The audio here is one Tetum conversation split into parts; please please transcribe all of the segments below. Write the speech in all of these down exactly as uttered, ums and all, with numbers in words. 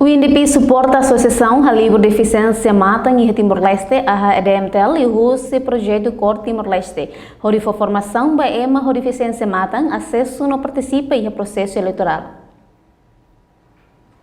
UNDP suporta Asosiasaun Halibur Defisiénsia Matan iha Timor-Leste, A H D M T L, liuhusi projetu Kór Timor-Leste, hodi fó formasaun ba ema ho defisiénsia matan asesu no partisipa iha prosesu eleitorál.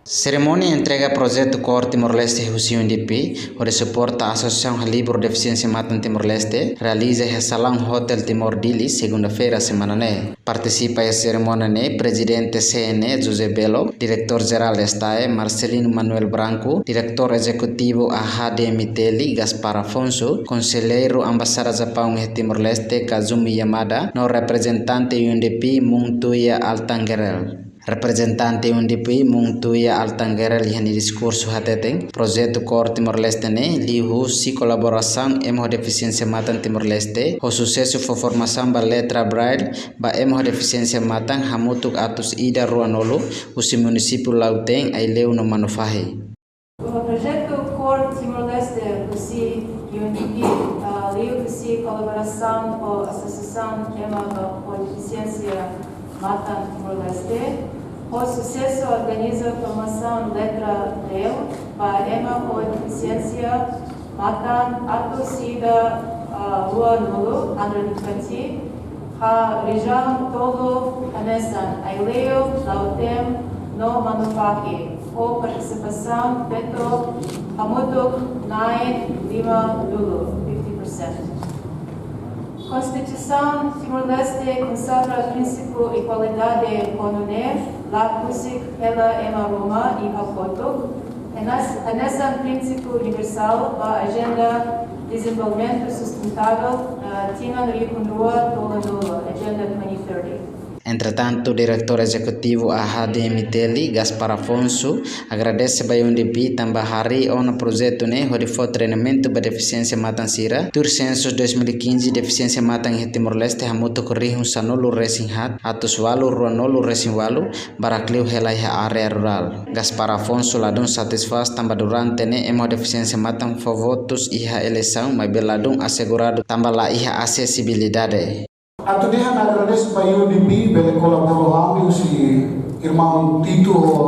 Serimónia entrega projetu Kór Timor-Leste husi UNDP, hodi suporta Asosiasaun Halibur Defisiénsia Matan Timor-Leste, realiza iha Salaun Hotel Timor Dili, segunda-feira semana ne'e. Partisipa iha serimónia ne'e Prezidente C N E José Belo, Diretór Jerál STAE Marcelino Manuel Branco, Diretór Ezekutivu A H D M T L Gaspar Afonso, Konselleiru Embaixada Japaun iha Timor-Leste Kazumi Yamada, no reprezentante UNDP Muntuya Altangerel. Reprezentante UNDP Muntuya Altangerel iha nia diskursu hateten, projetu Kór Timor-Leste ne'e liuhusi kolaborasaun ema ho defisiénsia matan Timor-Leste, ho susesu fó formasaun ba letra Braille ba ema ho defisiénsia matan hamutuk atus ida ruanulu, husi munisípiu Lautém, Aileu no Manufahi. O projetu Kór Timor-Leste husi UNDP, ah, liuhusi kolaborasaun ho Asosiasaun Ema ho Defisiénsia Matan Timor-Leste, ho susesu organiza formasaun letra Braille ba ema ho defisiénsia matan atus ida, ah, ruanulu, hundred twenty, iha rejiaun tolu hanesan Aileu, Lautém no Manufahi, ho partisipasaun feto hamutuk na'in limanulu, fifty percent. Konstituisaun Timor-Leste konsagra prinsípiu igualdade ho nune'e, la husik hela ema ruma iha kotuk, hanes-, hanesan prinsípiu universál ba Ajenda Dezenvolvimentu Sustentável, eh, tinan rihun rua tolunulu, Agenda twenty thirty. Entretantu, Diretór Ezekutivu A H D M T L, Gaspar Afonso, agradese ba UNDP tanba harii ona projetu ne'e hodi fó treinamentu ba defisiénsia matan sira. Tuir sensus dois mil e quinze, defisiénsia matan iha Timor-Leste hamutuk rihun sanulu resin haat, atus ualu ruanulu resin ualu, barak liu hela iha área rurál. Gaspar Afonso ladún satisfás tanba durante ne'e ema ho defisiénsia matan fó votus iha eleisaun, maibé ladún aseguradu tanba la iha asesibilidade. Atu dehan agradese ba UNDP bele kolabora ho ami husi irmaun Tito ho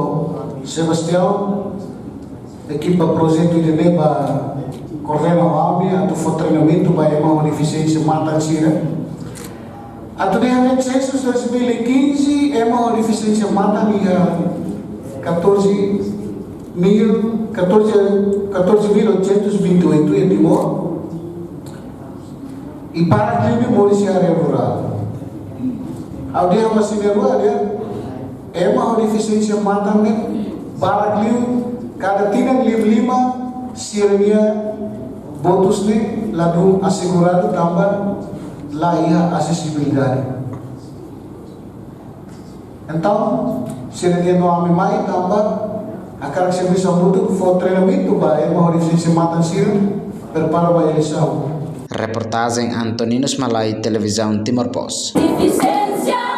Sebastião, ekipa projetu ida-ne'e ba koordena ho ami atu fó treinamentu ba ema ho defisiénsia matan sira. Atu dehan sensus dois mil e quinze, ema ho defisiénsia matan iha catorze mil, catorze, catorze mil oitocentos e vinte e oito iha Timor. I barak liu ne'e moris iha área rurál. Ha'u dehan ba sira ne'ebá dehan, ema ho defisiénsia matan ne'e barak liu, kada tinan lima-lima sira-nia votus ne'e ladún aseguradu tanba la iha asesibilidade. Entaun, sira-nia no ami mai tanba hakarak servisu hamutuk fó treinamentu ba ema ho defisiénsia matan sira prepara ba eleisaun. Reportajen Antoninus Malai, Televizaun Timor Post. Defisiénsia